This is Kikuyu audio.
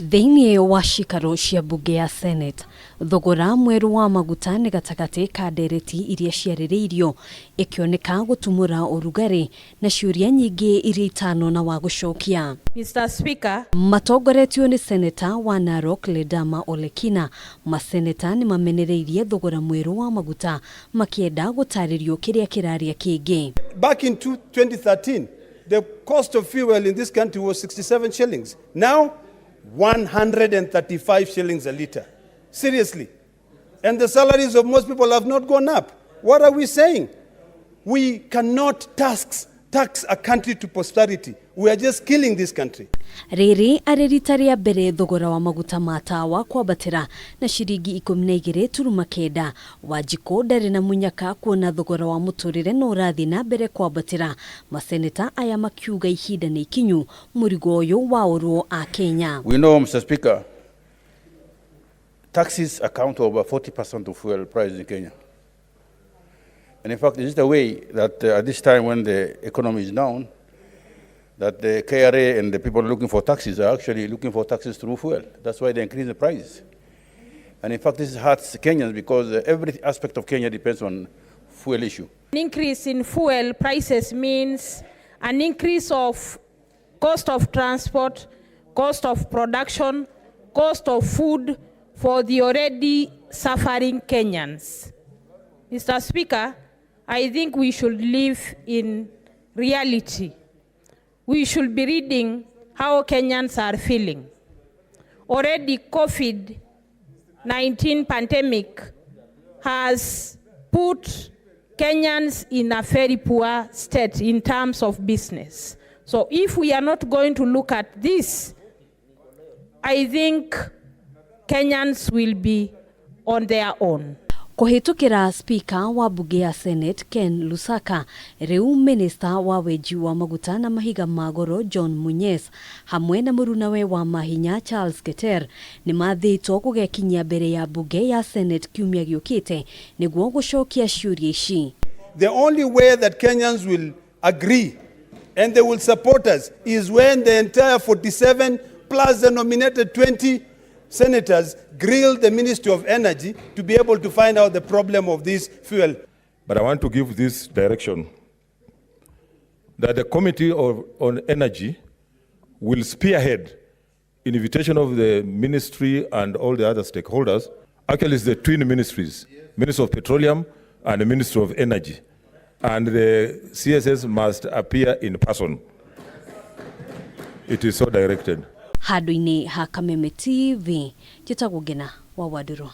Thĩinĩ wa cikaro cia mbunge ya Senate, thogora mwerũ wa maguta nĩ gatagatĩ ka ndereti iria ciarĩrĩirio, ĩkĩoneka gũtumũra ũrugarĩ na ciũria nyingĩ iria itanona wa gũcokia. Mr. Speaker, Matongoretio nĩ seneta wa Narok Ledama Olekina, maseneta nĩ mamenereirie thogora mwerũ wa maguta makĩenda gũtarĩrio kĩrĩa kĩrarĩa kĩngĩ. Back in 2013, the cost of fuel in this country was 67 shillings. Now, 135 shillings a liter. Seriously. And the salaries of most people have not gone up. What are we saying? We cannot tax a country to prosperity. We are just killing this country. Rĩrĩ arĩ rita rĩa mbere thogora wa maguta ma tawa kwambatĩra na ciringi 12.9. Wanjikũ ndarĩ na mũnyaka kuona thogora wa mũtũrĩre no ũrathiĩ na mbere kwambatĩra. Maseneta aya makiuga ihinda nĩ ikinyu mũrigo ũyũ waũrwo a Kenya. We know, Mr. Speaker, taxes account for over 40% of fuel price in Kenya. And in fact, this is the way that at this time when the economy is down, that the KRA and the people looking for taxes are actually looking for taxes through fuel. That's why they increase the price. And in fact, this hurts Kenyans because every aspect of Kenya depends on fuel issue. An increase in fuel prices means an increase of cost of transport, cost of production, cost of food for the already suffering Kenyans. Mr. Speaker, I think we should live in reality. We should be reading how Kenyans are feeling. Already COVID-19 pandemic has put Kenyans in a very poor state in terms of business. So if we are not going to look at this, I think Kenyans will be on their own. Kũhĩtũkĩra Speaker wa mbunge ya Senate Ken Lusaka, rĩu Minister wa wenji wa maguta na mahiga ma goro John Munyes hamwe na mũrunawe wa mahinya Charles Keter nĩ mathĩtwo gũgekinyia mbere ya mbunge ya Senate kiumia gĩũkĩte nĩguo gũcokia ciũria ici. The only way that Kenyans will agree and they will support us is when the entire 47 plus the nominated 20 senators grill the Ministry of Energy to be able to find out the problem of this fuel. But I want to give this direction that the Committee on Energy will spearhead invitation of the ministry and all the other stakeholders. Actually, it's the twin ministries, Ministry of Petroleum and the Ministry of Energy. And the CSs must appear in person. It is so directed. Handũ-inĩ ha Kameme TV, njĩtagwo Ngena wa Wandũrũ.